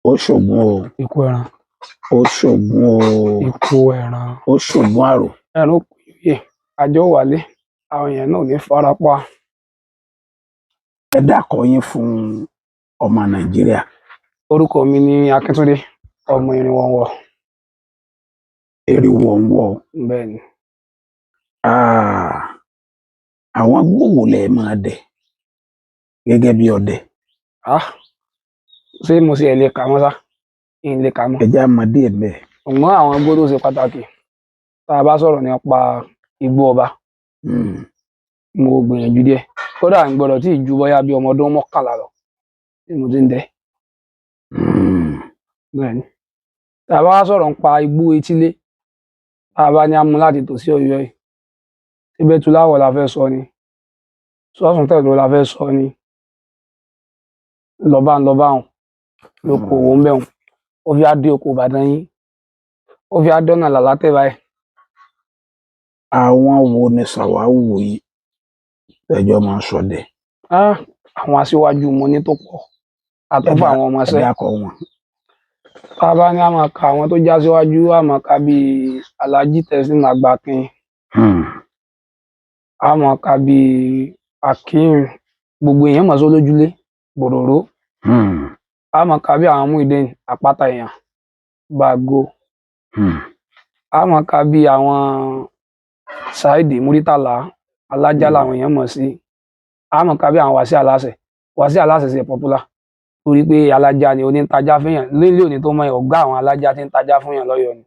Ó ṣògùn o. Ikú ẹran. Ó ṣògùn o. Ikú ẹran. Ó ṣògùn àrò. Ẹran ó yè, àjọ wálé, àwọn èèyàn náà ò ní fara pa. Ẹ dákọ yín fún ọmọ Nàìjíríà. Orúkọ mi ni Akíntúndé ọmọ Irinwọ̀nwọ̀. Eriwọ̀nwọ̀. Bẹ́ẹ̀ ni. Àwọn gbòòwò lẹ máa dẹ gẹ́gẹ́ bí ọdẹ? Ah, ṣé mo ṣe ẹ lè kà mọ́ sá? N lè kà mọ́. Ẹ jẹ́ á mọ̀ díẹ̀ ńbẹ̀. Ṣùgbọ́n àwọn igbó tó ṣe pàtàkì, tá a bá sọ̀rọ̀ nípa igbó ọba, mo gbìyànjú díẹ̀. Kódà n gbọ́dọ̀ tí ì ju bóyá bí ọmọ ọdún 11 lọ tí mo ti ń dẹ. Bẹ́ẹ̀ ni. Tá a bá wá sọ̀rọ̀ nípa igbó etílé, tá a bá ní á mú láti tòsí Ọ̀yọ́ yìí, síbẹ̀ Túláwọ̀ la fẹ́ sọ ni, Sọ́sùn Tẹ̀dó la fẹ́ sọ ni, lọ́bá ń lọ́bá hùn lóko òwò ń bẹ̀ hùn, ó fi á dé oko Ìbàdàn yín, ó fi á dọ́nà Làlátẹ̀ báyìí. Àwọn wo ni sàwáwù yín tẹjọ máa ń ṣọdẹ? Ah, àwọn aṣíwájú mo ní tó pọ̀, àtọ́fà àwọn Ẹ ọmọọṣẹ́. dákọ wọn. Tá a bá ní á máa ka àwọn tó já síwájú, á máa ka bíi Alhaji Teslim Àgbàkin, á máa ka bíi Akeem, gbogbo èèyàn mọ̀ sí Olójúlé, Bòròró, á máa ka bí àwọn Muideen Àpáta Èèyàn, Bàgó, á máa ka bí àwọn Saheed Muritàlá, Alájá làwọn èèyàn mọ̀ sí, á máa ka bí àwọn Wàsíù Aláṣẹ. Wàsíù Aláṣẹ ṣe popular torí pé alájá ni, onítajà fún yàn lílé òní tó mọ ọ̀gá àwọn alájá tí ń tajà fún yàn lọ́yọ̀ọ́ ni.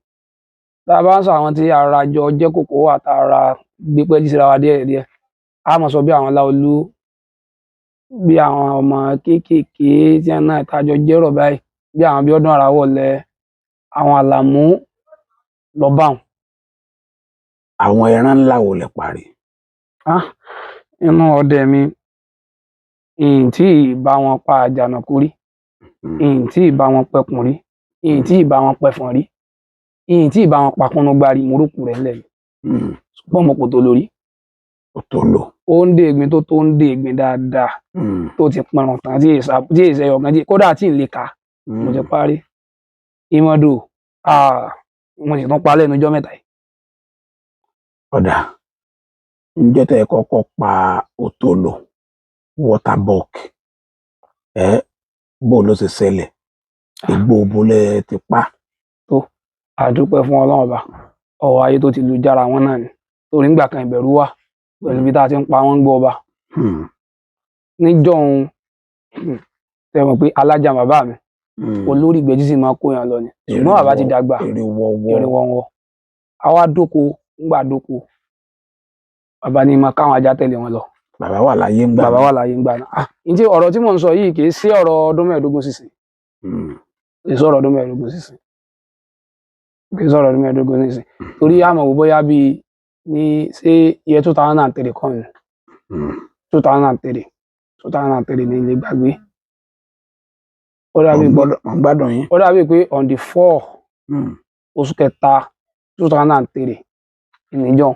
Tá a bá ń sọ àwọn tí ara jọ jẹ́ kòkó àtàrà gbé pẹ́ẹ́lí síra wa díẹ̀ díẹ̀, á máa sọ bí àwọn Láolú, bí àwọn ọmọ kéékèèké tí wọn náà tájọ jẹ́rọ̀ báyìí, bí àwọn Bíọ́dún Àràwọ̀lẹ̀, àwọn Àlàmú lọ báwọn. Àwọn ẹran ńlá wo lẹ parí? Ah, inú ọdẹ mi, n tí ì bá wọn pa àjànàkú rí, n tí ì bá wọn pẹkùn rí, n tí ì bá wọn pẹfọ̀n rí, n tí ì bá wọn pa kúnnúgbá rí, mo rókù rẹ̀ ńlẹ̀ ni. Ṣùgbọ́n mo kò tó lórí. Ó tó lò. Ó ń dé ìgbín tó tó ń dé ìgbín dáadáa, tó ti pọnrùn tán, tí èsà tí èsè ọ̀gán tí kódà tí ń lè kà, mo ti parí. Ìmọ̀dò, ah, mo sì tún pa lẹ́nu ọjọ́ mẹ́ta yìí. Ọ̀dà ǹjẹ́ tẹ́ ẹ kọ́kọ́ pa òtòlò, waterbuck, ẹ bó ló ṣe ṣẹlẹ̀? Igbó bo lẹ ti pa? Tó, àdúpẹ́ fún Ọlọ́run Ọba, ọwọ́ ayé tó ti lu jára wọn náà ni, torí ńgbà kan ìbẹ̀rù wà pẹ̀lú ibi tá a ti ń pa wọ́n ń gbọ́ ọba. Níjọ́un, tẹ́ mọ̀ pé alájà bàbá mi, olórí ìgbẹ́jú sì máa kó yàn lọ ni, ṣùgbọ́n bàbá ti dàgbà. Eriwọ̀wọ̀. Irinwọ̀nwọ̀. Àwa dóko, ńgbà dóko, bàbá ní máa káwọn ajá tẹ̀lé wọn lọ. Bàbá wà láyé ńgbà Bàbá náà? wà láyé ńgbà náà. Ah, ǹjẹ́ ọ̀rọ̀ tí mò ń sọ yìí kì í sí ọ̀rọ̀ ọdún 15 sísìn. Kì í sọ̀rọ̀ ọdún 15 sísìn, kì í sọ̀rọ̀ ọdún 15 sísìn, torí àmọ̀ wò bóyá bíi ní ṣé year 2003 kọ́ ni. 2003, 2003 ní ilé gbàgbé. Ó dàbí pé Mo ń gbádùn yín. Ó dàbí pé on the 4 oṣù kẹta 2003 ìníjọ́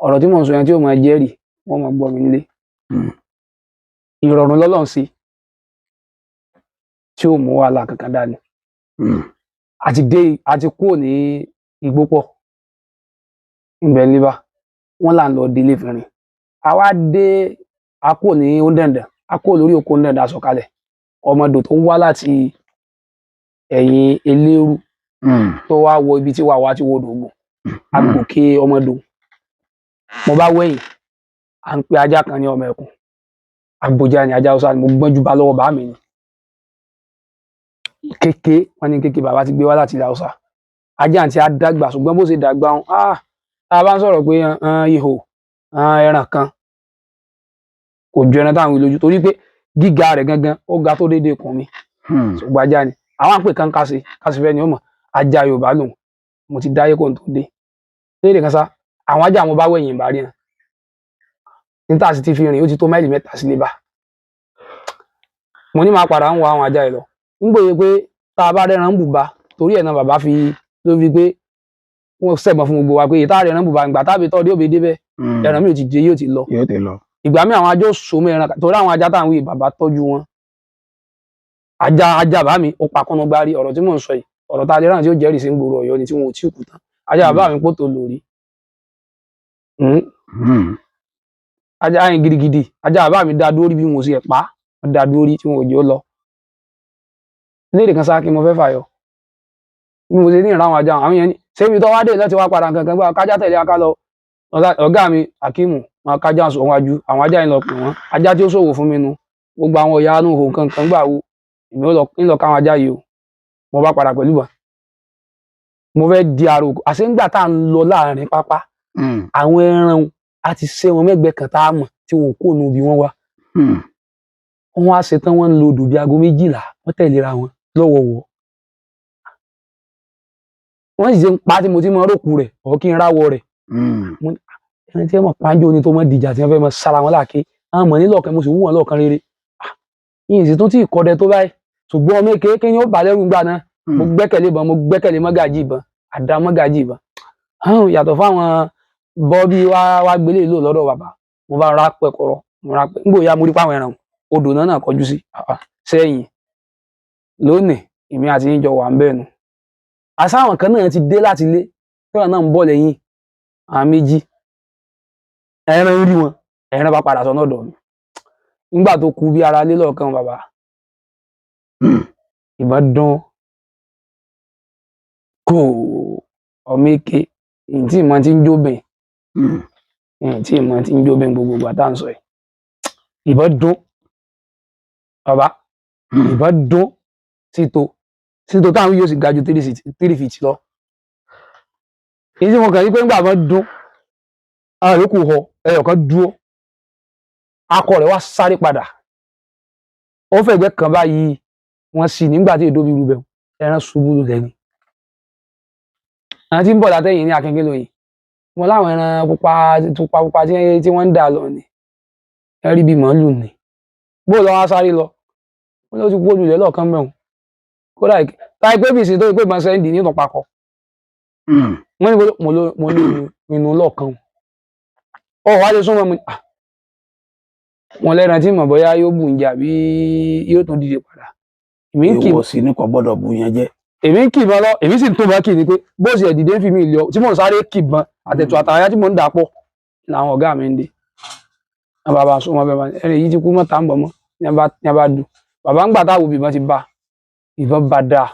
ọ̀rọ̀ tí mò ń sọ yẹn tí ó máa jẹ́rìí, wọ́n máa gbọ́ mi nílé. Ìrọ̀rùn lọ́lọ́run sí tí ò mú wàhálà kankan dání. Àti dé, àti kúrò ní igbó pọ̀ ibẹ̀ níbà wọ́n là ń lọ délé fìrìn. Àwa dé, a kúrò ní Ondẹ̀ǹdẹ̀, a kúrò lórí oko Ondẹ̀ǹdẹ̀, a sọ̀kalẹ̀ ọmọdò tó wá láti ẹ̀yìn Eléérú tó wá wọ ibi tí wàá wá ti wọdò Ògùn. A gòkè ọmọdò, mo bá wẹ̀yìn, à ń pe ajá kan ní ọmọ ẹkùn, àbòjá ni ajá Haúsá ni. Mo gbọ́njú bá lọ́wọ́ bá mi ni kéke, wọ́n ní kéke bàbá ti gbé wá láti ilẹ̀ Haúsá. Ajá àti á dàgbà, ṣùgbọ́n bó ṣe dàgbà wọn, ah, tá a bá ń sọ̀rọ̀ pé ihò ẹran kan kò ju ẹran táwọn wí lójú, torí pé gíga rẹ̀ gangan, ó ga tó déédéé kùn mi. Ṣùgbọ́n ajá ni àwọn àpè kan kásì kásì fẹ́ ni ó mọ̀ ajá Yorùbá lòun. Mo ti dáyé kó n tó dé lédè kan sá, àwọn ajá mo bá wẹ̀yìn ìbá rí hàn níta sì ti fi rìn, ó ti tó máìlì 3 sílé bá mo ní máa padà ń wọ àwọn ajá yìí lọ. Ń gbòye pé tá a bá rẹ́ran ń bùba, torí ẹ̀ náà bàbá fi ló fi pé wọ́n sẹ̀gbọ́n fún gbogbo wa pé ìta rẹ̀ran ń bùba, ìgbà tábí tọ́ dé òbí débẹ̀, ẹran mi ò ti jẹ, yóò ti lọ. Yóò ti lọ. Ìgbà míì àwọn ajá ó so mọ́ ẹran, torí àwọn ajá táwọn wí, bàbá tọ́jú wọn. Ajá ajá bá mi ó pa kọ́nà gbárí. Ọ̀rọ̀ tí mò ń sọ yìí, ọ̀rọ̀ tá a lè rán tí ó jẹ́rìí sí ń gbòòrò Ọ̀yọ́ ni tí wọn ò tí ì kú tán. Ajá bàbá mi pòtò lórí. Ajá yẹn gidigidi, ajá bàbá mi dá dúró rí bí wọn ò sì ẹ̀ pa, wọn dá dúró rí tí wọn ò jẹ́ ó lọ. Léèrè kan sáà kí mo fẹ́ fàyọ bí mo ṣe ní ìran àwọn ajá àwọn yẹn ní sẹ́mi tó wá dé láti wá padà nǹkan kan gbá kájá tẹ̀lé aká lọ. Ọ̀gá mi Akíìmù wọn kájá sọ wájú àwọn ajá yẹn lọ pè wọ́n, ajá tí ó ṣòwò fún mi nu gbogbo àwọn ọ̀yà inú ihò nǹkan kan gbà wo èmi ò lọ ń lọ káwọn ajá yìí o. Mo bá padà pẹ̀lú ìbọn, mo fẹ́ di àrò àṣẹ ńgbà tá à ń lọ láàrin pápá, àwọn ẹran a ti ṣe wọn mẹ́gbẹ̀ẹ́ kan tá a mọ̀ tí wọn ò kó nu ibi wọn wá. Wọn wá ṣe tán, wọn ń lo odò bíi aago 12, wọn tẹ̀léra wọn lọ́wọ̀ọ̀wọ́, wọ́n sì ṣe ń pa tí mo ti mọ rókù rẹ̀ ọ̀ kí n ráwọ̀ rẹ̀. Ẹni tí wọ́n mọ̀ pàǹjọ́ ni tó mọ̀ dìjà tí wọ́n fẹ́ mọ̀ sára wọn láàké, àwọn mọ̀ ní lọ́ọ̀kan, mo sì wú wọn lọ́ọ̀kan rere. Yìí sì tún tí ì kọ́dẹ tó báyìí, ṣùgbọ́n ọmọ èké kí ni ó bà lẹ́rù gbà náà. Mo gbẹ́kẹ̀lé ìbọn, mo gbẹ́kẹ̀lé mọ́gàjì ìbọn, àdá mọ́gàjì ìbọn yàtọ̀ fáwọn bọ́bí wá wá gbélé ìlú lọ́dọ̀ bàbá. Mo bá ra pẹ̀kọ̀rọ̀, mo ra pẹ̀ nígbò ya, mo rí páwọn ẹran odò náà náà kọjú sí sẹ́yìn. Lónìí èmi àti yín jọ wà ń bẹ́ẹ̀ nu, àsáwọn kan náà ti dé láti ilé tọ́lá náà ń bọ̀ lẹ́yìn àwọn méjì, ẹran ń rí wọn, ẹran bá padà sọ́nà ọ̀dọ̀ mi nígbà tó kú bí ara lé lọ́ọ̀kan bàbá. Ìbọn dán kò ọmọ èké ntí ìmọ̀ tí ń jóbìn, ntí ìmọ̀ tí ń jóbìn gbogbo ìgbà tá à ń sọ yìí. Ìbọn dún bàbá, ìbọn dún síto síto táwọn yóò sì ga ju 3 feet lọ. Èyí tí mo kàn rí pé ńgbà wọn dún, àwọn yòókù họ, ẹyọ kan dúró, akọ rẹ̀ wá sáré padà, ó fẹ̀gbẹ́ kan báyìí wọ́n sì nígbà tí èdè omi rúbẹ ẹran ṣubú lulẹ̀ ni. Àwọn tí ń bọ̀ látẹ̀yìn ní akínkín lóyìn wọn láwọn ẹran pupa pupa pupa tí wọ́n ń dà lọ ni ẹ rí bíi màálù ni bó lọ wá sáré lọ wọn ló ti wó lulẹ̀ lọ́ọ̀kan mẹ́wọ̀n. Kódà táyé pé bìsí tó pé ìbọn sẹ́ńdì ní ìtàn pakọ wọ́n ní mo ló inú lọ́ọ̀kan ọ wá lè súnmọ́ mi wọn lẹ́ran tí mọ̀ bóyá yóò bù ń jẹ àbí yóò tún dìde padà. Èmi ń kì ìwọ sí ní kò gbọ́dọ̀ bu yẹn jẹ. Èmi ń kìbọn lọ, èmi sì ń tó bá kì ní pé bó ṣe dìde ń fi mí lọ tí mò ń sáré kìbọn àtẹ̀tù àtàyà tí mò ń dà pọ̀ làwọn ọ̀gá mi ń dé. Wọn bàbá sọ wọn bẹ́ẹ̀ bá ẹni yìí ti kú mọ́ tá ń bọ̀ mọ́ ní a bá dù bàbá ń gbà táwọn ìbọn ti bá ìbọn bá dáa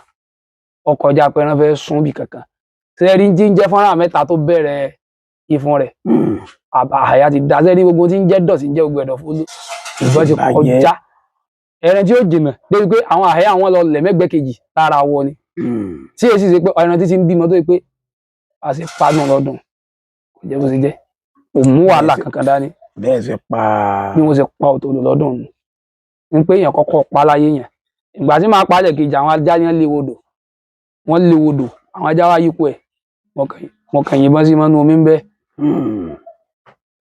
ọkọ̀ ọjà pẹran fẹ́ sún bì kankan sẹ́rí ń jẹ́ fọ́nrán mẹ́ta tó bẹ̀rẹ̀ ìfun rẹ̀ àyà ti dá sẹ́rí gbogbo tí ń jẹ́ dọ̀tí ń jẹ́ gbogbo ẹ̀dọ̀ fún ìbọn ti kọjá ẹran tí ó jìnà débi pé àwọn àyà wọn lọ lẹ̀ mẹ́gbẹ́ kejì lára wọ ni tí èsì ṣe pé ẹran títí ń bímọ tó yẹ pé a sì padùn lọ́dún kò jẹ́ bó ṣe jẹ́ kò mú wàhálà kankan dání. Bẹ́ẹ̀ ṣe pa bí wọ́n ṣe pa òtòlù lọ́dún nù ní pé èèyàn kọ́kọ́ pa láyé yẹn. Ìgbà tí màá palẹ̀ kejì àwọn ajá yẹn lé wodò, wọ́n lé wodò, àwọn ajá wa yípo ẹ̀, mo kàn yìnbọn sí mọ́nú omi ń bẹ́.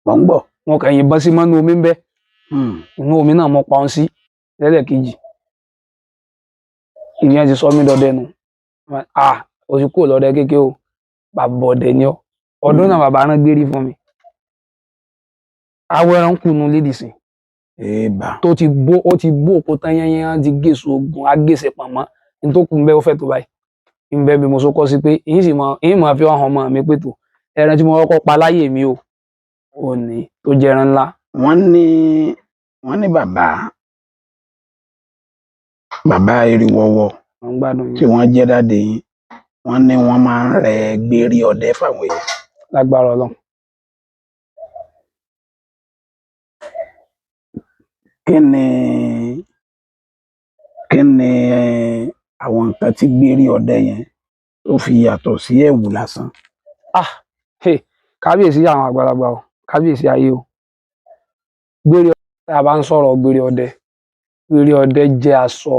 Mọ̀ ń gbọ́. Mo kàn yìnbọn sí mọ́nú omi ń bẹ́. Inú omi náà mo pa ọ́n sí lẹ́lẹ́kejì. Ìyẹn ti sọ mí dọdẹ nu. Ah, o ti kúrò lọ́dẹ kékeré o, bàbá ọdẹ ni ọ́. Ọdún náà bàbá rán gbérí fún mi. Awọ ẹran kùnú lédìsìn. Tó ti bó, ó ti bó òkúta yányán, ti gèso ogun, agèsè pọ̀nmọ́. Ní tó kù ń bẹ́ ó fẹ́ tó báyìí. Ń bẹ́ bí mo so kọ́ sí pé èyí sì mọ, èyí máa fi hàn ọmọ mi pé tó ẹran tí mo kọ́kọ́ pa láyé mi o, ò ní tó jẹ́ ẹran ńlá. Wọ́n ní bàbá Eriwọ́wọ́ tí wọ́n jẹ́ dáde yín, wọ́n ní wọ́n máa ń rẹ gbérí ọdẹ fáwọn èèyàn. Lágbára Ọlọ́run. Kí ni àwọn nǹkan tí gbérí ọdẹ yẹn tó fi yàtọ̀ sí ẹ̀wù lásán? Ah, hey, kábíyèsí àwọn àgbàlagbà o, kábíyèsí ayé o. Gbérí ọdẹ, tá a bá ń sọ̀rọ̀ gbérí ọdẹ, gbérí ọdẹ jẹ́ aṣọ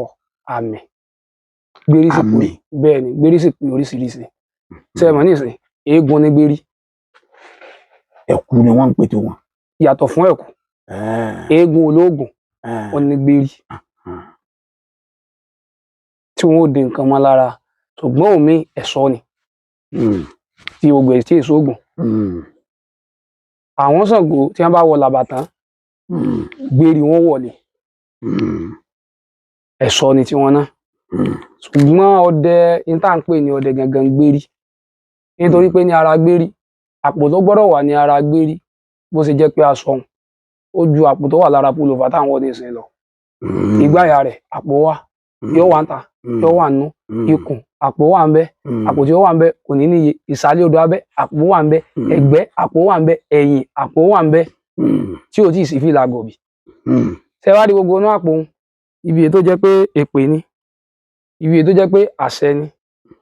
àmì. Gbérí sì pé bẹ́ẹ̀ ni, gbérí sì pé oríṣiríṣi. Ṣé ẹ mọ̀ nísìnyí, eégún ni gbérí. Ẹ̀kú ni wọ́n ń pè tó wọn. Yàtọ̀ fún ẹ̀kú. Eégún olóògùn ó ní gbérí. Tí wọn ò di nǹkan mọ́ lára, ṣùgbọ́n omi ẹ̀ṣọ́ ni. Tí gbogbo ẹ̀ tí èso ògùn. Àwọn Ṣàngó tí wọ́n bá wọ làbàtàn, gbérí wọn wọlé. Ẹ̀ṣọ́ ni tiwọn náà. Ṣùgbọ́n ọdẹ ní tá à ń pè ní ọdẹ gangan gbérí, nítorí pé ní ara gbérí, àpò tó gbọ́dọ̀ wà ní ara gbérí, bó ṣe jẹ́ pé aṣọ òun ó ju àpò tó wà lára pullover táwọn wọ̀ nísìnyí lọ. Ìgbáyà rẹ̀, àpò wà, yóò wà ń ta, yóò wà nú ikùn, àpò wà ń bẹ. Àpò tí ó wà ń bẹ kò ní níye. Ìsàlẹ̀ odò abẹ́, àpò wà ń bẹ. Ẹ̀gbẹ́, àpò wà ń bẹ. Ẹ̀yìn, àpò wà ń bẹ, tí ò tí ì sí fìlà gọ̀bì. Ṣé wá rí gbogbo inú àpò òun, ibi èyí tó jẹ́ pé èpè ni, ibi èyí tó jẹ́ pé àṣẹ ni,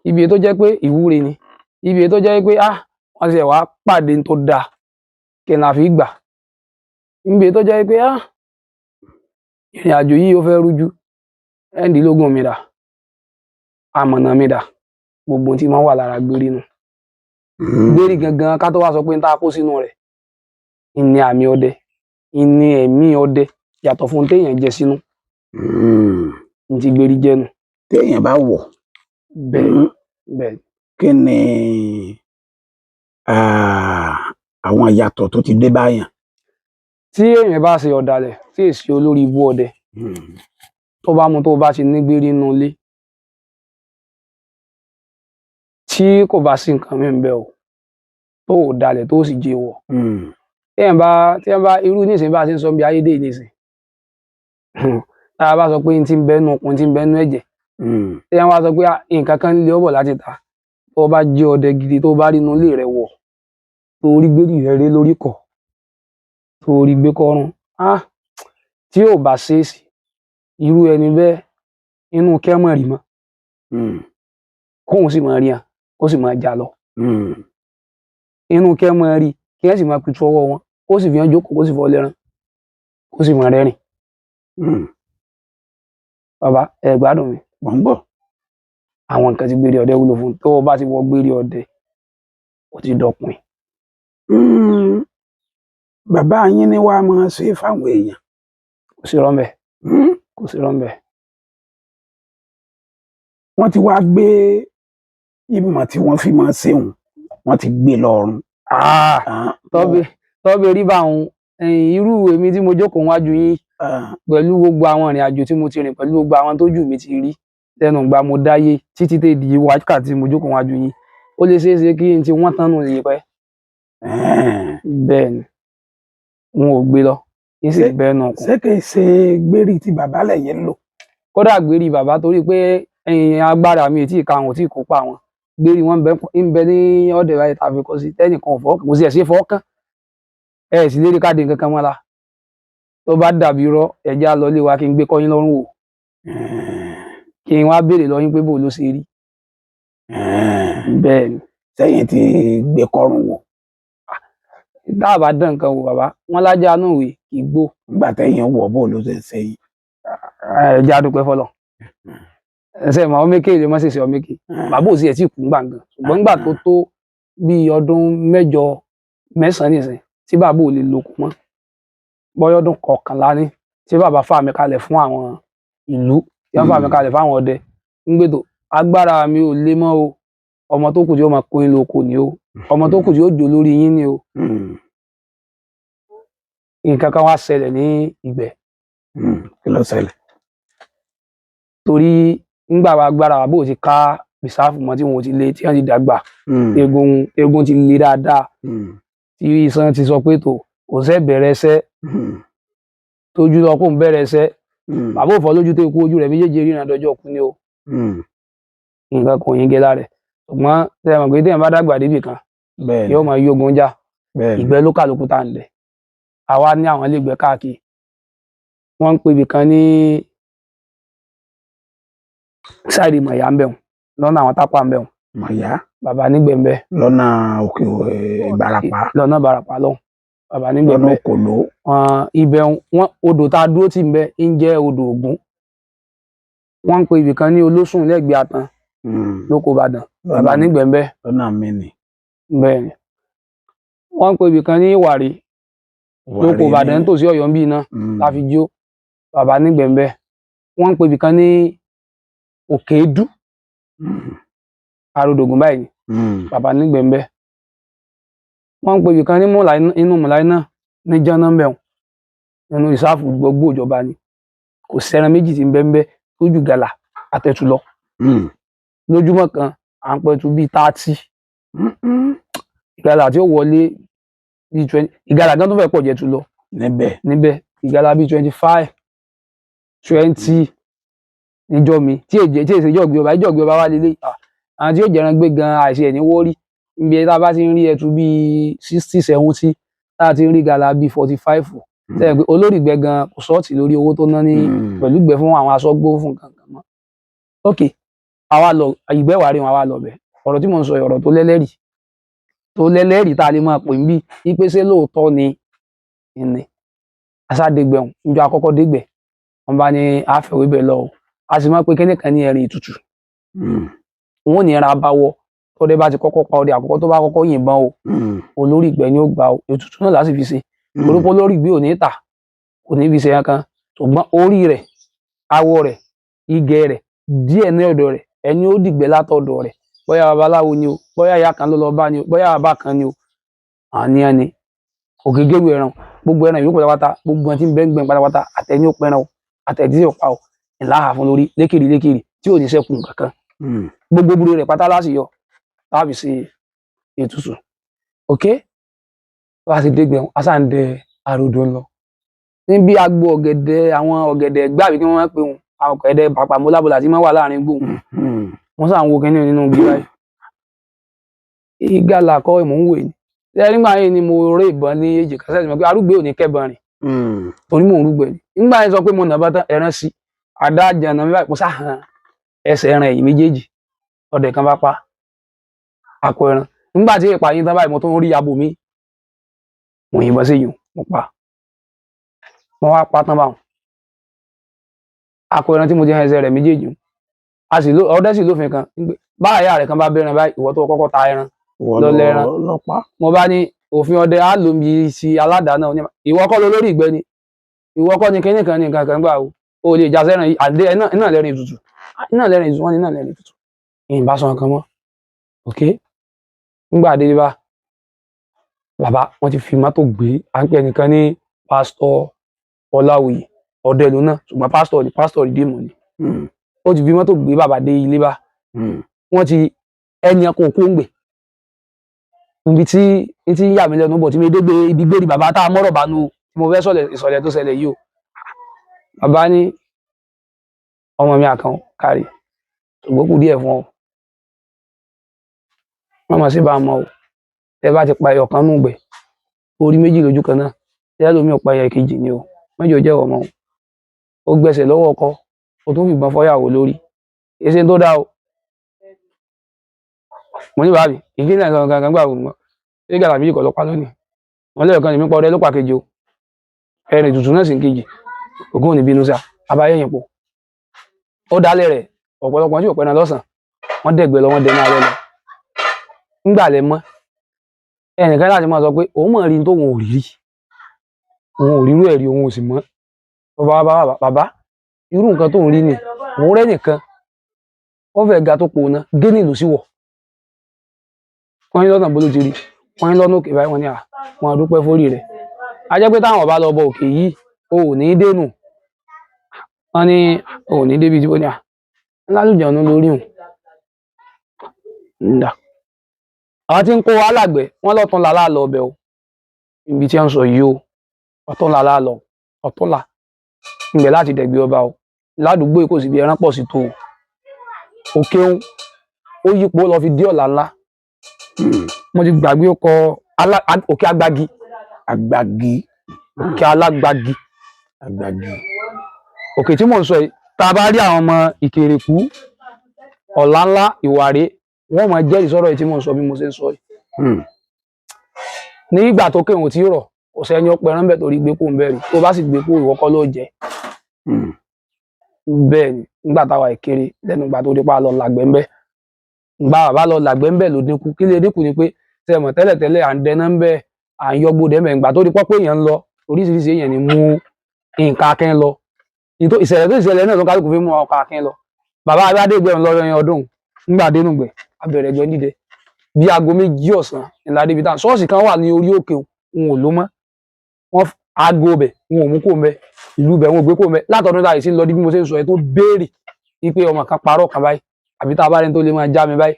ibi èyí tó jẹ́ pé ìwúre ni, ibi èyí tó jẹ́ pé ah, wọ́n ṣe wá pàdé tó dáa kí n la fi gbà, ibi èyí tó jẹ́ pé ah, ìrìn àjò yìí ó fẹ́ rújú, ẹ̀ẹ́dínlógún mi dà, amọ̀nà mi dà, gbogbo ohun tí máa ń wà lára gbérí nù. Gbérí gangan, ká tó wá sọ pé n tá a kó sínú rẹ̀ ìní àmì ọdẹ, ìní ẹ̀mí ọdẹ, yàtọ̀ fún téèyàn jẹ sínú ní ti gbérí jẹ́nu. Téèyàn bá wọ̀, Bẹ́ẹ̀ bẹ́ẹ̀. Kí ni àwọn ìyàtọ̀ tó ti dé báyàn? Tí èèyàn bá ṣe ọ̀dàlẹ̀, tí èsì olórí ibú ọdẹ tó bá mú, tó bá ti ní gbérí nínú ilé, tí kò bá sí nǹkan mìíràn bẹ́ẹ̀ o, tó ò dalẹ̀, tó sì jẹ́ wọ̀, téèyàn bá irú nísìnyí bá a ṣe ń sọ bí ayédè nísìnyí, tá a bá sọ pé n ti ń bẹ́nu okun, n ti ń bẹ́nu ẹ̀jẹ̀, téèyàn wá sọ pé nǹkan kan ń lé ọ́ bọ̀ láti ta, tó bá jẹ́ ọdẹ gidi, tó bá rí inú ilé rẹ̀ wọ̀, tó rí gbérí rẹ̀ rí lórí kọ̀, tó rí gbé kọ́rùn, tí ò bá ṣèèṣì, irú ẹni bẹ́ẹ̀ inú kẹ́mọ̀ rí mọ́, kóun sì máa rí hàn, kó sì máa já lọ. Inú kẹ́mọ̀ rí kí ẹ sì máa pitú ọwọ́ wọn, kó sì fi hàn jókòó, kó sì fọ́ lẹ́rán, kó sì máa rẹ́rìn. Bàbá ẹ gbádùn mi? Mò ń gbọ́. Àwọn nǹkan tí gbérí ọdẹ wúlò fún, tó o bá ti wọ gbérí ọdẹ, ó ti dọkùn. Bàbá yín ni wàá máa ṣe fáwọn èèyàn? Kò sí rọ́ńbẹ́. Kò sí rọ́ńbẹ́. Wọ́n ti wá gbé ìmọ̀ tí wọ́n fi máa ṣeun, wọ́n ti gbé lọ́rùn. Tọ́bẹ̀ rí bá òun, irú èmi tí mo jókòó wájú yín, pẹ̀lú gbogbo àwọn ìrìn àjò tí mo ti rìn, pẹ̀lú gbogbo àwọn tójú mi ti rí lẹ́nu ìgbà mo dáyé títí tè di wákàtí mo jókòó wájú yín, ó lè ṣeé ṣe kí n ti wọ́n tán nù lè pẹ́. Bẹ́ẹ̀ ni, n ò gbé lọ, n sì bẹ́ẹ̀ nù kù. Ṣé kìí ṣe gbérí tí bàbá lẹ́yìn ń lò? Kódà gbérí bàbá, torí pé agbára mi ò tí ì ka wọn, ò tí ì kópa wọn, gbérí wọn ń bẹ ní ọ̀dẹ̀ báyìí tàbí kọ́ sí tẹ́nìkan ò fọ́, kò sí ẹ̀ sí fọ́ kán, ẹ̀ sì lérí káàdì nǹkan kan mọ́ra. Tó bá dàbí irọ́, ẹ̀já lọ lé wa kí n gbé kọ́yín lọ́rùn wò, kí n wá béèrè lọ yín pé bò ló ṣe rí. Bẹ́ẹ̀ ni. Sẹ́yìn tí gbé kọ́rùn wò? Tá a bá dán nǹkan wò, bàbá wọn lájà náà wè kì í gbó. Nígbà tẹ́yìn wọ̀, bó ló ṣe ṣe yín? Ẹ̀já dúpẹ́ fọlọ́ ẹsẹ̀ mọ ọmọ èké lè má ṣèṣe ọmọ èké. Bàbá ò sí ẹ̀ tí kú gbàngàn, ṣùgbọ́n nígbà tó tó bíi ọdún 8 9 nìsín tí bàbá ò lè lòkù mọ́, bọ́yọ́ ọdún 11 ní tí bàbá fà mí kalẹ̀ fún àwọn ìlú, tí wọ́n fà mí kalẹ̀ fáwọn ọdẹ ń gbètò, agbára mi ò lè mọ́ o, ọmọ tó kù tí ó máa kó yín lóko ni o, ọmọ tó kù tí ó jò lórí yín ni o. Nǹkan kan wá ṣẹlẹ̀ ní ìgbẹ́. Kí ló ṣẹlẹ̀? Torí ńgbà wa agbára bàbá ò ti ká rìsáàfù mọ́, tí wọn ò ti lé, tí wọ́n ti dàgbà, eegun ti le dáadáa, tí iṣan ti sọ pé tó kò sẹ́ bẹ̀rẹ̀ ẹsẹ̀, tójú lọ kó ń bẹ̀rẹ̀ ẹsẹ̀. Bàbá ò fọ́ lójú tó ikú, ojú rẹ̀ méjèèjì ríran dọjọ́ kú ni o. Nǹkan kò yín gé lára ẹ̀, ṣùgbọ́n tẹ́ ẹ mọ̀ pé téèyàn bá dàgbà débì kan, yóò máa yógun já. Ìgbẹ́ ló kà lókun tá à ń lẹ̀. Àwa ní àwọn ilé ìgbẹ́ káàkiri, wọ́n ń pè ibì kan ní sáìdì Mọ̀yá ń bẹ̀ wọ́n, lọ́nà àwọn tápà ń bẹ̀ wọ́n. Mọ̀yá? Bàbá nígbẹ̀ ń bẹ̀. Lọ́nà òkè Ìbàràpá? Lọ́nà Ìbàràpá lọ́hùn, bàbá nígbẹ̀ ń lọ́nà bẹ̀. Òkòló. Ibẹ̀ wọn, odò tá a dúró tì ń bẹ̀ ń jẹ́ odò Ògún. Wọ́n ń pè ibì kan ní Olósùn lẹ́gbẹ̀ẹ́ Àtàn lóko Ìbàdàn, bàbá nígbẹ̀ ń bẹ̀. Lọ́nà mi ni. Bẹ́ẹ̀ ni, wọ́n ń pè ibì kan ní Ìwàrí lóko Ìbàdàn nítòsí Ọ̀yọ́ ń bí iná láfi jó, bàbá nígbẹ̀ ń bẹ̀. Wọ́n ń pè ibì kan ní Òkèédú, Arodògùn báyìí ni, bàbá nígbẹ̀ ń bẹ̀. Wọ́n ń pè ibì kan ní Mùláí, inú Mùláí náà ní jọ́nà ń bẹ̀ wọ́n, nínú ìsáàfù gbogbo ìjọba ni, kò sẹ́ran méjì tí ń bẹ ń bẹ. tó ju gàlà àtẹ̀tù lọ. Lójúmọ́ kan à ń pẹ̀tù bíi 30. Ìgalà tí ó wọlé bíi 20, ìgalà gan tó fẹ́ pọ̀ jẹ́ tu lọ. Níbẹ̀. Níbẹ̀ ìgalà bíi 25, 20 níjọ́ mi tí èjẹ tí èsè ìjọ́gbé ọba, ìjọ́gbé ọba wà lélẹ̀. Àwọn tí yóò jẹran gbé gan àìsí ẹ̀ ní wọ́rí níbi tá a bá ti ń rí ẹtu bíi 60, 70, tá a ti ń rí gàlà bíi 45, sẹ́yìn pé olórí ìgbẹ́ gan kò sọ́ọ̀tì lórí owó tó ná ní pẹ̀lú ìgbẹ́ fún àwọn aṣọ́gbó fún kankan mọ́. Ok, àwa lọ ìgbẹ́ wàá rí wọn, àwa lọ bẹ̀. Ọ̀rọ̀ tí mò ń sọ yìí, ọ̀rọ̀ tó lẹ́lẹ́rìí, tó lẹ́lẹ́rìí tá a lè máa pè ń bí wípé ṣé lóòótọ́ ni ìní aṣádegbẹ̀hùn. Níjọ́ àkọ́kọ́ dégbẹ̀, wọ́n bá ní àfẹ̀wé bẹ̀ lọ o, a sì máa pe kíní kan ní ẹ̀rìn ìtutù. Wọn ò ní ẹran abawọ tọ́dẹ bá ti kọ́kọ́ pa ọdẹ àkọ́kọ́ tó bá kọ́kọ́ yìnbọn o, olórí ìgbẹ́ ni ó gbà o. Ètùtù náà láti fi ṣe orúkọ olórí ìgbẹ́ ò ní tà, kò ní fi ṣe kankan, ṣùgbọ́n orí rẹ̀, awọ rẹ̀, igẹ̀ rẹ̀, díẹ̀ ní ọ̀dọ̀ rẹ̀, ẹni ó dìgbẹ́ látọ̀dọ̀ rẹ̀, bóyá babaláwo ni o, bóyá ìyá kan ló lọ bá ni o, bóyá bàbá kan ni o, àníyàn ni ògègèrú ẹran, gbogbo ẹran yòókù pátápátá, gbogbo ẹni tí ń bẹ́ ń gbẹ pátápátá, àtẹni ó pẹran o, àtẹni tí ò pa o, ìlàhà fún lórí lékiri lékiri tí ò ní ṣẹ́kù kankan. Gbogbo búrò rẹ̀ pátá láti yọ láti ṣe ètùtù. Ok, bá a ti dégbẹ, a sáà ń dẹ àròdò ń lọ níbi agbo ọ̀gẹ̀dẹ̀, àwọn ọ̀gẹ̀dẹ̀ gbàbí kí wọ́n máa ń pè wọn, àwọn ọ̀gẹ̀dẹ̀ pàpàmọ́lábọ̀là tí máa ń wà láàrin gbòǹ. Wọ́n sáà ń wo kinní nínú igi báyìí, ìgalà kọ́ mò ń wò ní ṣe nígbà yẹn ni mo rí ìbọn ní èjìká sẹ́yìn mọ̀ pé arúgbó ò ní kẹ́bọn rìn torí mò ń rúgbẹ́ ni. Nígbà yẹn sọ pé mo nà bá tán ẹran sí àdá jẹ̀nà mi báyìí, mo sá hàn ẹsẹ̀ ẹran ẹ̀yìn méjèèjì, ọdẹ kan bá pa akọ ẹran. Nígbà tí ìpa yín tán báyìí, mo tún rí abo mi, mo yìnbọn sí yìí, mo pa, mo wá pa tán báwọn akọ ẹran tí mo ti hàn ẹsẹ̀ rẹ̀ méjèèjì. A sì ló ọdẹ sì lófin kan báyà rẹ̀ kan bá bẹ̀rẹ̀ báyìí, ìwọ tó kọ́kọ́ ta ẹran lọ lẹ́ran. Mo bá ní òfin ọdẹ á lò mí sí aládàá náà, ìwọ kọ́ ló lórí ìgbẹ́ ni, ìwọ kọ́ ni kinní kan ní nǹkan kan gbà o, ò lè jà sẹ́ran yìí àdé iná lẹ́rìn ètùtù, iná lẹ́rìn ètùtù, wọ́n ní iná lẹ́rìn ètùtù, ìyìn bá sọ nǹkan mọ́. Ok, nígbà délé bá bàbá wọn ti fi mọ́tò gbé, à ń pè ẹnìkan ní pásítọ̀ Ọláwuyì, ọdẹ ló náà, ṣùgbọ́n pásítọ̀ ni, pásítọ̀ rìdíìmù ni. Ó ti fi mọ́tò gbé bàbá dé ilé bá wọ́n ti ẹni ẹkọ òkú ń gbè níbi tí tí ń yà mí lẹ́nu bọ̀ tí mi dé gbé ibi gbérí bàbá tá a mọ́rọ̀ bá nu tí mo fẹ́ sọ̀lẹ̀ ìsọ̀lẹ̀ tó ṣẹlẹ̀ yìí o. Bàbá ní ọmọ mi àkàn kárí, ṣùgbọ́n kù díẹ̀ fún ọ, wọ́n mọ̀ sí bá a mọ̀ o, tẹ bá ti pa ẹyọ kan nù gbẹ orí méjì lójú kan náà, tẹ lómi ò pa ẹyọ kejì ni o, mẹ́jọ jẹ́ ọmọ o, ó gbẹ̀sẹ̀ lọ́wọ́ ọkọ, o tún fìbọn fọ́yàwó lórí, èsì tó dá o. Mo ní bàbá mi ìdí náà gangan gangan gbà wọ́n ṣé gàlà méjì kọ́ lọ pa lónìí, wọn lẹ́yọ̀ kan ní mi pa ọdẹ ló pa kejì o, ẹrìn tuntun náà sì ń kejì, ògùn ò ní bínú sá abáyé yẹn pọ̀ ó dálé rẹ̀. Ọ̀pọ̀lọpọ̀ tí ò pẹ́ran lọ́sàn wọ́n dẹ̀gbẹ́ lọ, wọ́n dẹ náà lọ ńgbà lẹ mọ́ ẹnìkan láti máa sọ pé òun mọ̀ rí tóun ò rí rí, òun ò rírú ẹ̀ rí, òun ò sì mọ̀. Bàbá bàbá bàbá irú nǹkan tóun rí ni òun rẹ́ nìkan ó fẹ́ ga tó pòun náà gé ní ìlú sí wọ̀, wọ́n ní lọ́nà bó ló ti rí, wọ́n ní lọ́nà òkè báyìí, wọ́n ní à wọ́n dúpẹ́ fórí rẹ̀, a jẹ́ pé táwọn ọba lọ bọ òkè yìí o ò ní dénú, wọ́n ní o ò ní débi tí wọ́n ní à ńlálùjọ̀nù lórí òun ńdà. Àwọn tí ń kó wa lágbẹ̀ wọ́n lọ́tún la láàlọ́ ọbẹ̀ o, ibi tí wọ́n ń sọ yìí o, ọ̀tún la láàlọ́, ọ̀tún la ńbẹ láti dẹ̀gbẹ́ ọba o, ládùúgbò yìí kò sì bí ẹran pọ̀ sí tó o, òkè ń ó yípo lọ fi dé ọ̀la ńlá. Mo ti gbàgbé ọkọ òkè agbági, agbági, òkè alágbági, agbági, òkè tí mò ń sọ yìí, tá a bá rí àwọn ọmọ Ìkèrèkú, ọ̀la ńlá, Ìwàré, wọ́n máa jẹ́rìí sọ̀rọ̀ yìí tí mò ń sọ bí mo ṣe ń sọ yìí. Nígbà tó kéwòn tí rọ̀, kò sẹ́ni ó pẹran bẹ́ẹ̀ torí gbé kó ń bẹ́ẹ̀ rí, tó bá sì gbé kó ìwọ kọ́ ló jẹ. Bẹ́ẹ̀ ni nígbà táwa ìkéré lẹ́nu ìgbà tó dé pa lọ làgbẹ́ ń bẹ́, ìgbà bàbá lọ làgbẹ́ ń bẹ́ ló dínkù. Kí lè dínkù ni pé ṣe mọ̀ tẹ́lẹ̀ tẹ́lẹ̀ à ń dẹná ń bẹ́, à ń yọgbó dẹ́mẹ̀, ìgbà tó di pọ́ pé èèyàn ń lọ oríṣiríṣi èèyàn ni mú nǹkan akẹ́ lọ, ìṣẹ̀lẹ̀ tó ìṣẹ̀lẹ̀ náà ló kálukú fi mú ọkọ̀ akẹ́ lọ. Bàbá Adégbẹ̀rún lọ yọrin ọdún nígbà dénú gbẹ̀ abẹ̀rẹ̀ gbẹ̀ dídẹ bí aago 2 ọ̀sán ńlá débi tán. Ṣọ́ọ̀ṣì kan wà ní orí òkè òun ò ló mọ́, wọ́n aago bẹ̀ wọn ò mú kó mbẹ, ìlú bẹ̀ wọn ò gbé kó mbẹ látọdún táyì sí ń lọ bí mo ṣe ń sọ ẹ tó béèrè. Wípé ọmọ kan parọ́ kan báyìí, àbí tá a bá rẹni tó lè máa já mi báyìí,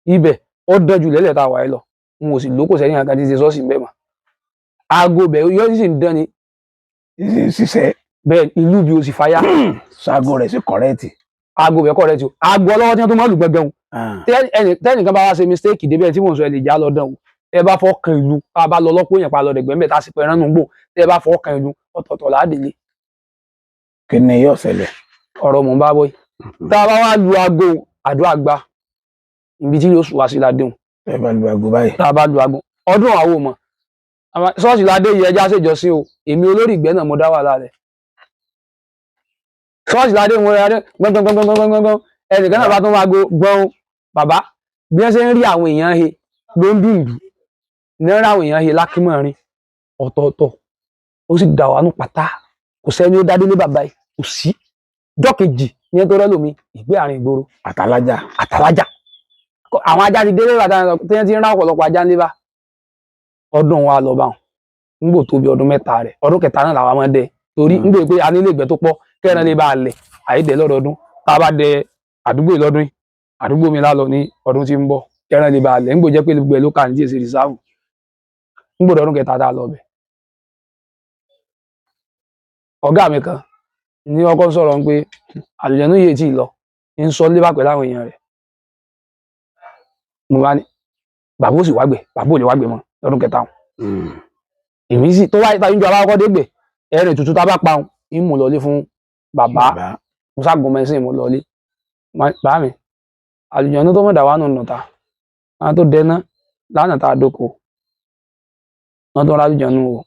ibẹ̀ ó dán ju lẹ́lẹ̀ tá a wà yìí lọ. N ò sì lóko sẹ́yìn kankan tí ń ṣe ṣọ́ọ̀ṣì ń bẹ̀ mọ́. Aago bẹ̀ yóò sì ń dán ni. Ṣiṣẹ́. Bẹ́ẹ̀ ìlú bí o sì fàyà. Ṣaago rẹ̀ sí kọ̀rẹ́ẹ̀tì. Aago bẹ̀ kọ̀ rẹ̀ tí o aago ọlọ́wọ́ tí wọ́n tó máa lù gbẹ̀ngàn. Tẹ́nìkan bá wá ṣe mistake débẹ̀ tí mò ń sọ, ẹ lè já lọ dán o. Tẹ́ bá fọ́ kan ìlú, tá a bá lọ lọ́pọ̀ èèyàn pa lọ dẹ̀gbẹ́ mẹ́ta sí pẹ̀rán nù gbò, tẹ́ bá fọ́ kan ìlú, ọ̀tọ̀ọ̀tọ̀ láàdélé. Kí ni yóò ṣẹlẹ̀? Ọ̀rọ̀ mò ń bá bọ́ yìí. Tá a bá wá lu aago àdúrà gba ibi tí yóò sùn wá sí ládéhùn. Tẹ́ bá lu aago báyìí. Tá a bá lu aago ọdún àwọn ò mọ̀ ṣọ́ọ̀ṣì ládé yìí, ẹja ṣèjọsìn o. Èmi olórí ìgbẹ́ náà mo dá wàhálà rẹ̀. Ṣọ́ọ̀ṣì ládé mo rẹ̀ gbọ́ngbọ́ngbọ́ngbọ́ngbọ́n. Ẹnìkan náà bá tún máa go gbọ́n. Bàbá bí wọ́n ṣe ń rí àwọn èèyàn he ló ń dùn dùn ní ń rí àwọn èèyàn he lákìmọ̀rin ọ̀tọ̀ọ̀tọ̀. Ó sì dà wà nù pátá, kò sẹ́ni ó dá délé bàbá yìí, kò sí. Jọ́kejì ní ẹ tó rẹ́ lómi ìgbé àárín ìgboro. Àtàlájà. Àtàlájà. Àwọn ajá ti délé bàtà tí wọ́n ti ń rá ọ̀pọ̀lọpọ̀ ajá ńlé bá ọdún wa lọ bá wọn. Ńgbò tó bí ọdún 3 rẹ̀, ọdún kẹta náà làwọn máa ń dẹ, torí ńgbò pé a nílé ìgbẹ́ tó pọ̀ kẹrin lè bá a lẹ̀ àyídẹ lọ́dọọdún. Tá a bá dẹ àdúgbò yìí lọ́dún yìí, àdúgbò mi lálọ ní ọdún tí ń bọ̀, kẹrin lè bá a lẹ̀. Ńgbò jẹ́ pé gbogbo ẹ̀ ló kà ní tí èsì rìsáàfù. Ńgbò ọdún kẹta tá a lọ bẹ̀, ọ̀gá mi kan ní ọkọ sọ̀rọ̀ ń pé àlùjànnú yìí tí ì lọ ń sọ lébà pẹ̀lú àwọn èèyàn rẹ̀. Mo bá ní bàbá ò sì wágbẹ̀, bàbá ò lè wágbẹ̀ mọ́ lọ́dún kẹta wọn. Èmi sì tó wáyé tàbí ju alákọ̀ọ́ dégbè ẹ̀rìn tuntun tá a bá pa òun ń mú lọlé fún bàbá. Mo ságùn mẹ́sìn mo lọlé bàá mi. Àlùjànnú tó mọ̀dà wà nù nùta àwọn tó dẹná lánàá tá a dóko wọn tó ń rálùjànnú o,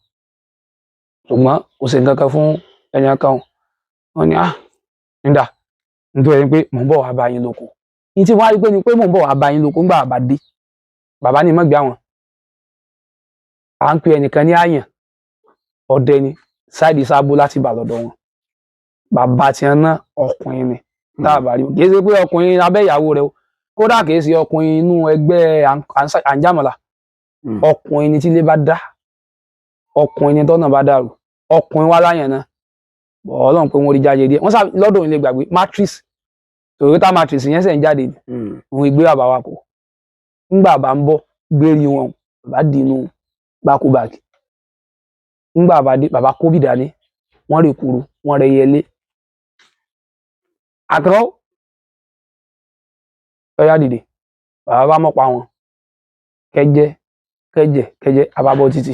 ṣùgbọ́n kò sí nǹkan kan fún ẹni kan. Wọn ní ah nígbà nítorí ẹni pé mò ń bọ̀ wá bá yín lóko ní tí wọ́n á rí pé ni pé mò ń bọ̀ wá bá yín lóko. Ńgbà bàbá dé, bàbá ní mọ̀gbẹ́ àwọn à ń pe ẹnìkan ní àyàn ọdẹ ni ṣáìdì sábó láti bà lọ́dọ̀ wọn. Bàbá tí wọn ná ọkùnrin ni tá a bá rí wọn. Kì í ṣe pé ọkùnrin abẹ́ ìyàwó rẹ o, kódà kì í ṣe ọkùnrin inú ẹgbẹ́ àǹjàmọ̀là. Ọkùnrin ni tílé bá dá, ọkùnrin ni tọ́nà bá dàrú, ọkùnrin wá láyàn náà. Ọlọ́run pé wọ́n rí jáde díẹ̀ wọ́n sá lọ́dọ̀ òun lè gbàgbé matrix Toyota matrix yẹn sẹ̀ ń jáde òun ìgbé bàbá wa kò. Ńgbà bá ń bọ̀ gbérí wọn, bàbá dìínú gbákúbàkì. Ńgbà bá dé, bàbá kó bìdá ní wọ́n rè kúrú, wọ́n rẹ yẹlé àkàrọ̀ ọyá dìde. Bàbá bá mọ̀pá wọn kẹjẹ kẹjẹ kẹjẹ àbábọ̀ títì.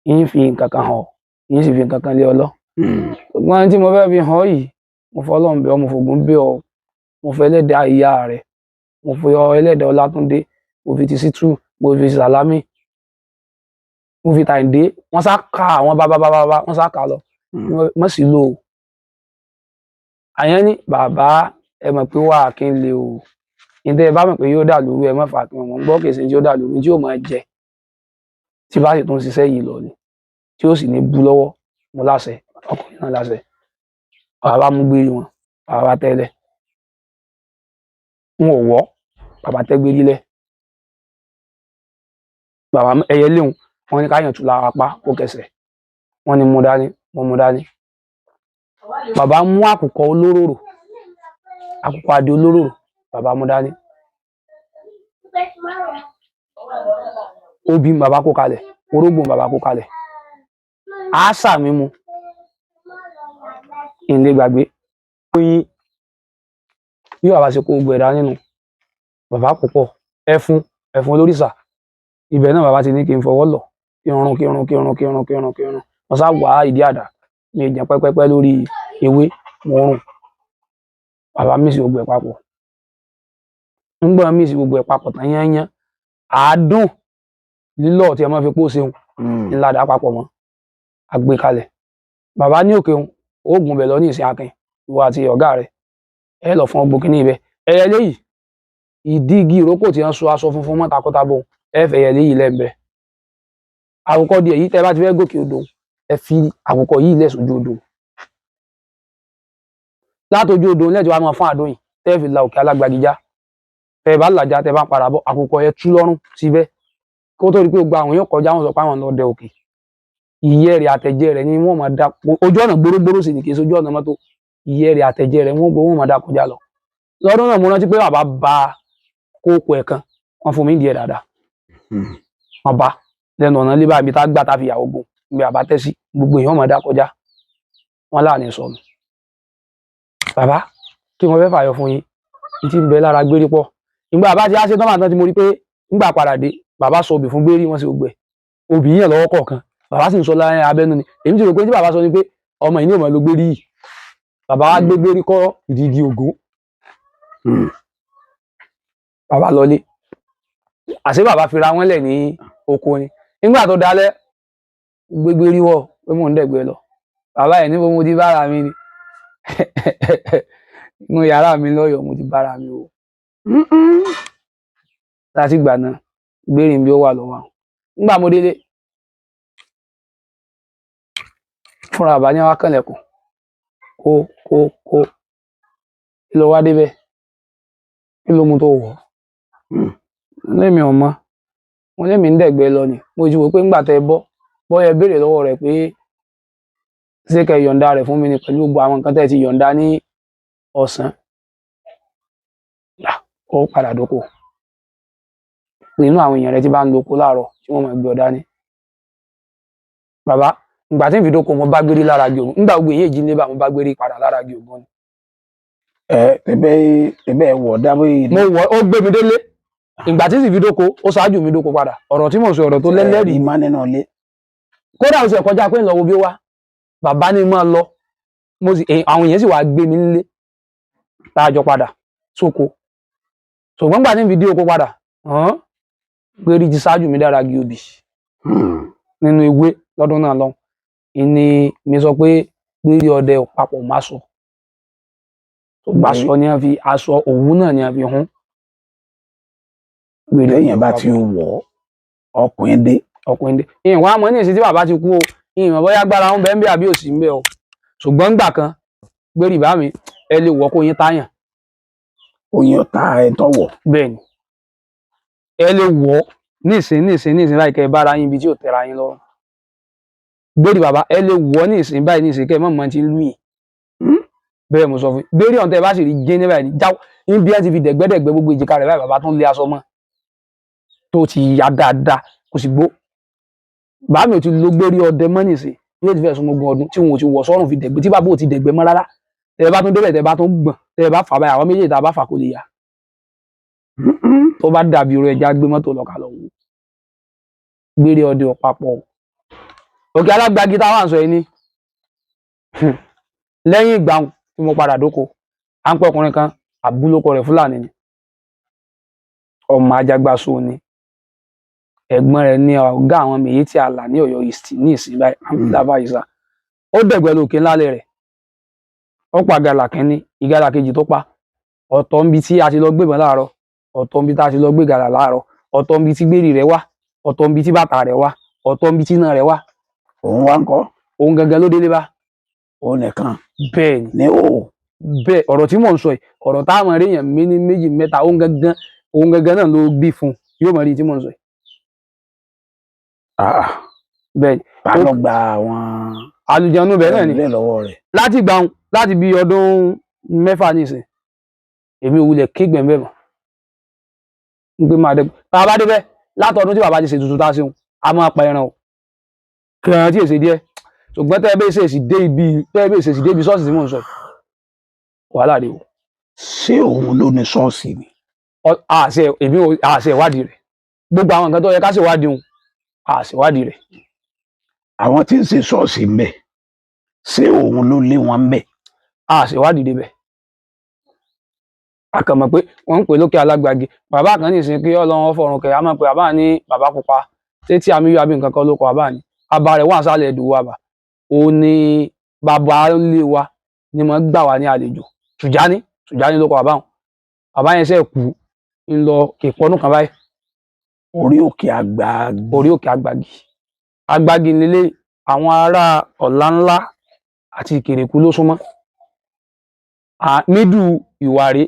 Yín fi nǹkan kan hàn ọ́, yín sì fi nǹkan kan lé ọ lọ. Ṣùgbọ́n tí mo fẹ́ fi hàn ọ́ yìí, mo fọ́ Ọlọ́run bẹ̀ ọ́, mo fògùn bẹ̀ ọ́, mo fẹ́ ẹlẹ́dàá ìyá rẹ̀, mo fi ọ ẹlẹ́dàá Ọlátúndé, mo fi ti Sítú, mo fi Sàlámì, mo fi Tàìndé. Wọ́n sá ka àwọn bàbá bàbá bàbá, wọ́n sá kà lọ. Wọ́n sì lò ó. Àyàn ní bàbá ẹ mọ̀ pé wà á kí n lè o ní tẹ́ ẹ bá mọ̀ pé yóò dà lóru, ẹ má fà kí wọn gbọ́ kèsì tí yóò dà lóru tí yóò máa jẹ tí bá sì tún ṣiṣẹ́ yìí lọ ni tí ó sì ní bú lọ́wọ́. Mo láṣẹ ọkùnrin náà láṣẹ. Bàbá mú gbérí wọn, bàbá tẹ́lẹ̀ n ò wọ́, bàbá tẹ́ gbérí lẹ̀. Bàbá ẹyẹ léhùn wọn ní káyàn tù lára apá kó kẹsẹ̀ wọn ní mú dání, mo mú dání. Bàbá mú àkùkọ olóròrò, àkùkọ adé olóròrò, bàbá mú dání. Obì bàbá kó kalẹ̀, orógbó bàbá kó kalẹ̀, àásà mímu ìlé gbàgbé oyin bí bàbá ṣe kó gbogbo ẹ̀dá nínú bàbá púpọ̀. Ẹfun ẹfun olórìṣà ibẹ̀ náà bàbá ti ní kí n fọwọ́ lọ kí n rún kí n rún kí n rún kí n rún kí n rún kí n rún. Mo sá wà ìdí àdá mi jẹ pẹ́pẹ́pẹ́ lórí ewé mo rún. Bàbá mi sì gbogbo ẹ̀ papọ̀. Ńgbọ́n mi sì gbogbo ẹ̀ papọ̀ tán yányán. Àádùn lílọ̀ tí ẹ máa fi pò ṣeun ńlá dà papọ̀ mọ́ àgbékalẹ̀. Bàbá ní òkè òun oògùn bẹ̀ lọ ní ìsìn akin ìwọ àti ọ̀gá rẹ̀ ẹ lọ fún ọgbọ́n kínní ibẹ̀. Ẹyẹ léyìí ìdí igi ìrókò tí wọ́n so aṣọ funfun mọ́ takọtabo ẹ fẹ́ ẹyẹ léyìí lẹ́ẹ̀bẹ̀. Àkùkọ díẹ̀ yìí tẹ́ bá ti fẹ́ gòkè odò ẹ fi àkùkọ yìí lẹ̀ sójú odò. Látọjú odò lẹ́tí wàá máa fún àdó yìí tẹ́ fi la òkè alágbàgíjá. Tẹ́ bá làjá tẹ́ bá padà bọ̀ àkùkọ yẹn tú lọ́rùn síbẹ̀ kó tó di pé gbogbo àwọn yóò kọjá wọn sọ pé àwọn lọ dẹ òkè. Ìyẹ́ rẹ̀ àtẹ̀jẹ́ rẹ̀ ni wọ́n máa da ojú ọ̀nà gbórógbóró sì ni kì í ṣojú ọ̀nà mọ́tò. Ìyẹ́ rẹ̀ àtẹ̀jẹ́ rẹ̀ wọ́n gbọ́, wọ́n máa dá kọjá lọ. Lọ́dún náà mo rántí pé bàbá ba kókó ẹ̀ kan, wọ́n fún mi díẹ̀ dáadáa. Wọ́n bá lẹ́nu ọ̀nà lébà ibi tá gbà tá fi yàwó gùn ibi àbá tẹ́ sí, gbogbo èèyàn máa dá kọjá wọn láàrin sọnù. Bàbá, kí wọ́n fẹ́ fàyọ fún yín ní tí ń bẹ lára gbérí pọ̀. Ìgbà bàbá ti á ṣe tán bàtán tí mo rí pé ńgbà padà dé, bàbá sọ obì fún gbérí, wọ́n sì gbẹ obì yíyan lọ́wọ́ kọ̀ọ̀kan. Bàbá sì ń sọ láyé abẹ́nú ni. Èmi ti rò pé tí bàbá sọ ni pé ọmọ yìí ní òmò ló gbérí yìí. Bàbá wa gbé gbérí kọ́ ìdí igi Ògún. Bàbá lọlé, àṣé bàbá fira wọn lẹ̀ ní oko ni. Nígbà tó dalẹ̀, gbégbérí wọ̀ pé mò ń dẹ̀gbẹ́ lọ. Bàbá ẹ̀ níbo mo ti bára mi ni, inú yàrá mi lọ́yọ̀ọ́ mo ti bára mi o. Láti ìgbà náà, gbérí bí ó wà lọ́wọ́ àwọn. Nígbà mo délé fúnra bàbá ní wá kànlẹ̀kùn, kó kó kó, kí ló wá débẹ̀, kí ló mú tó wọ̀? Lémi ọmọ mo lémi ń dẹ̀gbẹ́ lọ ni. Mo ti wò pé ńgbà tẹ́ bọ́ bọ́yẹ béèrè lọ́wọ́ rẹ̀ pé ṣé kẹ́ yọ̀ǹda rẹ̀ fún mi ni pẹ̀lú gbogbo àwọn nǹkan tẹ́ ti yọ̀ǹda ní ọ̀sán. Ó padà dóko nínú àwọn èèyàn rẹ̀ tí bá ń loko láàárọ̀ tí wọ́n máa gbé ọ dání. Bàbá, ìgbà tí n fi dóko, mo bá gbérí lára igi Ògún. Nígbà gbogbo èyí èjì níbà, mo bá gbérí padà lára igi Ògún ni. Ẹ tẹbẹ tẹbẹ wọ dábò yìí. Mo wọ, ó gbé mi délé. Ìgbà tí sì fi dóko, ó ṣáájú mi dóko padà. Ọ̀rọ̀ tí mò ń sọ, ọ̀rọ̀ tó lẹ́lẹ́rìí. Má nínú ilé. Kódà ó sì kọjá pé ń lọ wo bí ó wá. Bàbá ni máa lọ, mo sì àwọn èèyàn sì wá gbé mi nílé tá a jọ padà sóko. Ṣùgbọ́n gbà tí n fi dé oko padà, gbérí ti ṣáájú mi dára igi obì nínú ewé lọ́dún náà lọ́hùn. Ìní mi sọ pé gbérí ọdẹ ò papọ̀ má sọ aṣọ ni a fi aṣọ òwú náà ni a fi hún. Lẹ́yìn bá ti wọ̀ ọkùnrin dé. Ọkùnrin dé. Ìwọ̀n àmọ́ ní ìsìn tí bàbá ti kú o, ìwọ̀n bóyá agbára ń bẹ ń bẹ àbí òsì ń bẹ o. Ṣùgbọ́n ńgbà kan gbérí bá mi, ẹ lè wọ̀ kó yín táyàn. Oyin ọ̀tá ẹ tọ̀wọ̀. Bẹ́ẹ̀ ni, ẹ lè wọ̀ nísìn nísìn nísìn báyìí kẹ́ ẹ bára yín ibi tí ò tẹ́ra yín lọ́rùn. Gbérí bàbá, ẹ lè wọ̀ nísìn báyìí nísìn kẹ́ ẹ mọ̀ mọ́ ti ń lù yín. Bẹ́ẹ̀ mo sọ fún yín. Gbérí ọ̀hún tẹ́ ẹ bá sì rí jẹ́ ní báyìí já níbi ẹ ti fi dẹ̀gbẹ́dẹ̀gbẹ́ gbogbo èjìká rẹ̀ báyìí, bàbá tó ń lé aṣọ mọ́ tó ti ya dáadáa kò sì gbó. Bàbá mi ò ti lo gbérí ọdẹ mọ́ nísìn, yóò ti fẹ́ sún ogún ọdún tí wọn ò ti wọ̀ sọ́rùn fi dẹ̀gbẹ́, tí bàbá ò ti dẹ̀gbẹ́ mọ́ rárá. Tẹ́ ẹ bá tún débẹ̀, tẹ́ ẹ bá tún gbọ̀n, tẹ́ ẹ bá fà báyìí, àwọn méjèèjì tá a bá fà kò lè yá. Tó bá dàbí irú ẹja gbé mọ́tò lọ ká lọ wò. Gbérí ọdẹ ọ̀pápọ̀. Òkè Alágbàgí táwọn àǹsọ yìí ní lẹ́yìn ìgbà tí mo padà dóko, à ń pẹ́ ọkùnrin kan, àbúlókọ rẹ̀ Fúlàní ni, ọmọ Ajagbaso ni, ẹ̀gbọ́n rẹ̀ ní ọ̀gá àwọn Miyetti Allah ní Ọ̀yọ́ East ní ìsìn báyìí, lábá ìsà. Ó dẹ̀gbẹ́ lókè ńlálẹ̀ rẹ̀, ó pa gàlà kínní, ìgàlà kejì tó pa, ọ̀tọ̀ níbi tí a ti lọ gbébọn láàárọ̀, ọ̀tọ̀ níbi tí a ti lọ gbé gàlà láàárọ̀, ọ̀tọ̀ níbi tí gbérí rẹ̀ wà, ọ̀tọ̀ níbi tí bàtà rẹ̀ wà, ọ̀tọ̀ níbi tí iná rẹ̀ wà. Òun wá ń kọ́. Òun gangan ló délé bá. Òun nìkan. Bẹ́ẹ̀ ni. Ní o. Bẹ́ẹ̀, ọ̀rọ̀ tí mò ń sọ yìí, ọ̀rọ̀ táwọn èèyàn méní méjì mẹ́ta, òun gangan, òun gangan náà ló bí fún un, yóò mọ̀ rí tí mò ń sọ yìí. Bẹ́ẹ̀ ni. Ta ló gba àwọn àlùjànnú bẹ́ẹ̀ náà ni lọ́wọ́ rẹ̀. Láti gbà wọn, láti bí ọdún mẹ́fà nísìn, èmi ò wulẹ̀ kégbẹ̀ ń bẹ̀ mọ́. Ń pé máa dẹ́gbẹ̀. Tá a bá débẹ̀, látọdún tí bàbá ti ṣètùtù tá a ṣeun, a máa pa ẹran o. Kí ẹran tí èsè díẹ̀. Ṣùgbọ́n tẹ́ ẹ bẹ́ẹ̀ ṣèṣì dé ibi, tẹ́ ẹ bẹ́ẹ̀ ṣèṣì dé ibi ṣọ́ọ̀ṣì tí mò ń sọ yìí, wàhálà dé o. Ṣé òun ló ní ṣọ́ọ̀ṣì ni? Àṣẹ èmi ò àṣẹ ìwádìí rẹ̀. Gbogbo àwọn nǹkan tó yẹ ká ṣèwádìí òun, àṣèwádìí rẹ̀. Àwọn tí ń ṣe ṣọ́ọ̀ṣì ń bẹ, ṣé òun ló lé wọn ń bẹ? Àṣèwádìí débẹ̀. A kàn mọ̀ pé wọ́n ń pè lókè Alágbàgì. Bàbá kan nìsín kí Ọlọ́run fọ̀run kẹ̀, a máa pe bàbá ní bàbá pupa. Ṣé tí àmì yóò àbí nǹkan kan ló kọ bàbá ní? Bàbá rẹ̀ wà sálẹ̀ Ìdòwú àbà. Ó ní bàbá lé wa ni mo gbà wá ní àlejò. Tùjání, Tùjání ló kọ bàbá wọn. Bàbá yẹn ṣe kú ń lọ ìpọ́nú kan báyìí. Orí òkè Àgbàgì. Orí òkè Àgbàgì. Àgbàgì nílé àwọn ará Ọ̀lànlá àti Ìkèrèkú ló súnmọ́. Mídù Ìwàré,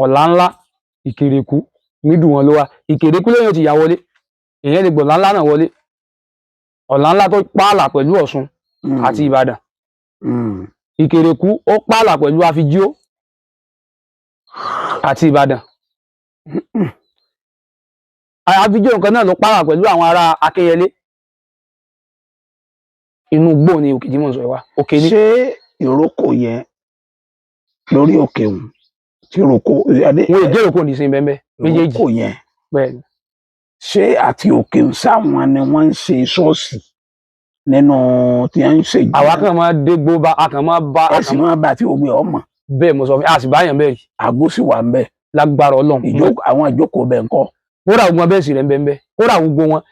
Ọ̀lànlá, Ìkèrèkú, mídù wọn ló wà. Ìkèrèkú lẹ́yìn ó ti yà wọlé. Èèyàn lè gbọ̀ Ọ̀lànlá náà wọlé. Ọ̀lànlá tó pààlà pẹ̀lú Ọ̀ṣun àti Ìbàdàn. Ìkèrèkú ó pààlà pẹ̀lú Afijio àti Ìbàdàn. Afijio nǹkan náà ló pààlà pẹ̀lú àwọn ará Akínyẹlé. Inú igbó ni òkè tí mò ń sọ yìí wà, òkè ni. Ṣé ìrókò yẹn lórí òkè òun tí ìrókò Wọn èdè ìrókò ní sin bẹ́ẹ̀ méjèèjì. Ìrókò yẹn. Bẹ́ẹ̀ ni. Ṣé àti òkè òun sáwọn ni wọ́n ń ṣe ṣọ́ọ̀ṣì nínú tí wọ́n ń ṣe? Àwa kàn máa dégbò bá a kàn máa bá Ẹ sì máa bá tí gbogbo ẹ̀ ọmọ. Bẹ́ẹ̀ mo sọ fún yín, a sì bá yàn bẹ́ẹ̀ rí. Àgbo sì wà ń bẹ̀. Lágbára Ọlọ́run. Àwọn ìjókòó bẹ̀ ń kọ́? Kódà gbogbo wọn bẹ́ẹ̀ sì rẹ̀ ń bẹ́ẹ̀ bẹ́ẹ̀, kódà gbogbo wọn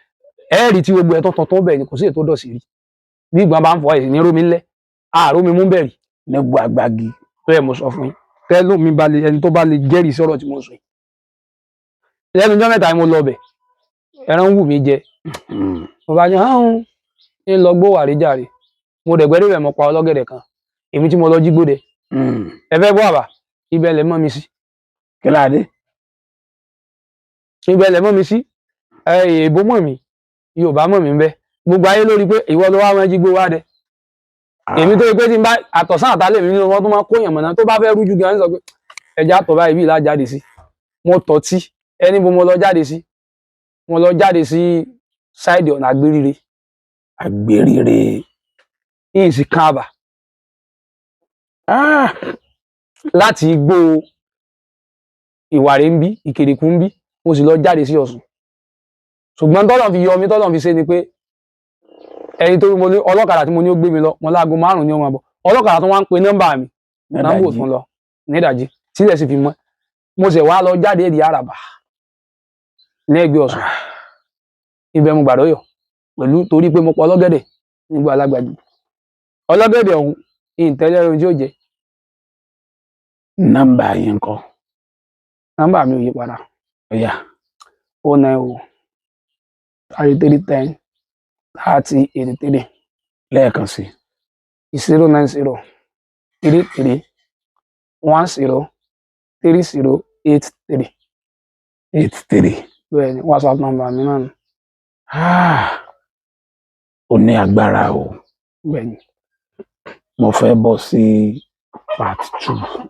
ẹ̀ẹ́rì tí gbogbo ẹ̀ tó tọ́ bẹ́ẹ̀ ni, kò sí èyí tó dọ̀sí rí. Bí ìgbọ́n bá ń fọ ẹ̀sìn ní rómi ńlẹ̀, àárò mi mú bẹ́ẹ̀ rí. Nígbà àgbàgì. Bẹ́ẹ̀ mo sọ fún yín, tẹ́lú mi bá lè, ẹni tó bá lè jẹ́rìí sọ̀rọ̀ tí mo sọ yìí. Lẹ́nu ọjọ́ mẹ́ta ni mo lọ bẹ̀, ẹran wù mí jẹ. Mo bá ní hàn ń lọ gbó wàrí jàre, mo dẹ̀gbẹ́ débẹ̀, mo pa ọlọ́gẹ̀dẹ̀ kan, èmi tí mo lọ jí gbóde. Ẹ fẹ́ gbọ́ àbá, ibẹ̀ lẹ mọ́ mi sí. Kí láadé? Ibẹ̀ lẹ mọ́ mi sí. Ẹ èèbó mọ̀ mí, Yorùbá mọ̀ mí ń bẹ, gbogbo ayé lórí pé ìwọ ló wá wọn jí gbó wá dẹ. Èmi tó yẹ pé tí n bá àtọ̀sán àtàlẹ́ mi nínú wọn tó máa kóyàn mọ̀nà, tó bá fẹ́ rújú gan, sọ pé ẹja àtọ̀ báyìí bí ìlà jáde sí. Mo tọ̀ tí ẹni bó mo lọ jáde sí, mo lọ jáde sí sáìdì ọ̀nà Àgbéríre. Àgbéríre. Yìí sì kan àbà láti igbó Ìwàrè ń bí, Ìkèrèkú ń bí, mo sì lọ jáde sí Ọ̀ṣun. Ṣùgbọ́n tọ́lọ̀ fi yọ mí, tọ́lọ̀ fi ṣe ni pé ẹni tó mo ní ọlọ́kadà tí mo ní ó gbé mi lọ, mo láago 5 ní ó máa bọ̀. Ọlọ́kadà tó wá ń pe nọ́mbà mi, nọ́mbà ò tún lọ nídàjí tílẹ̀ sì fi mọ́. Mo sì wá lọ jáde èdè Àràbà ní ẹgbẹ́ Ọ̀ṣun. Ibẹ̀ mo gbàdọ́yọ̀ pẹ̀lú torí pé mo pa ọlọ́gẹ̀dẹ̀ nígbà alágbàjù. Ọlọ́gẹ̀dẹ̀ ọ̀hún ìǹtẹ́lẹ̀ ohun tí ó jẹ. Nọ́mbà yín ńkọ́? Nọ́mbà mi ò yí padà. Ọ̀yá. 090 33 10 30 83. Lẹ́ẹ̀kan sí. 090 33 10 30 83. 83. Bẹ́ẹ̀ ni, WhatsApp nọ́mbà mi náà ni. Ó ní agbára o. Bẹ́ẹ̀ ni. Mo fẹ́ bọ́ sí part 2.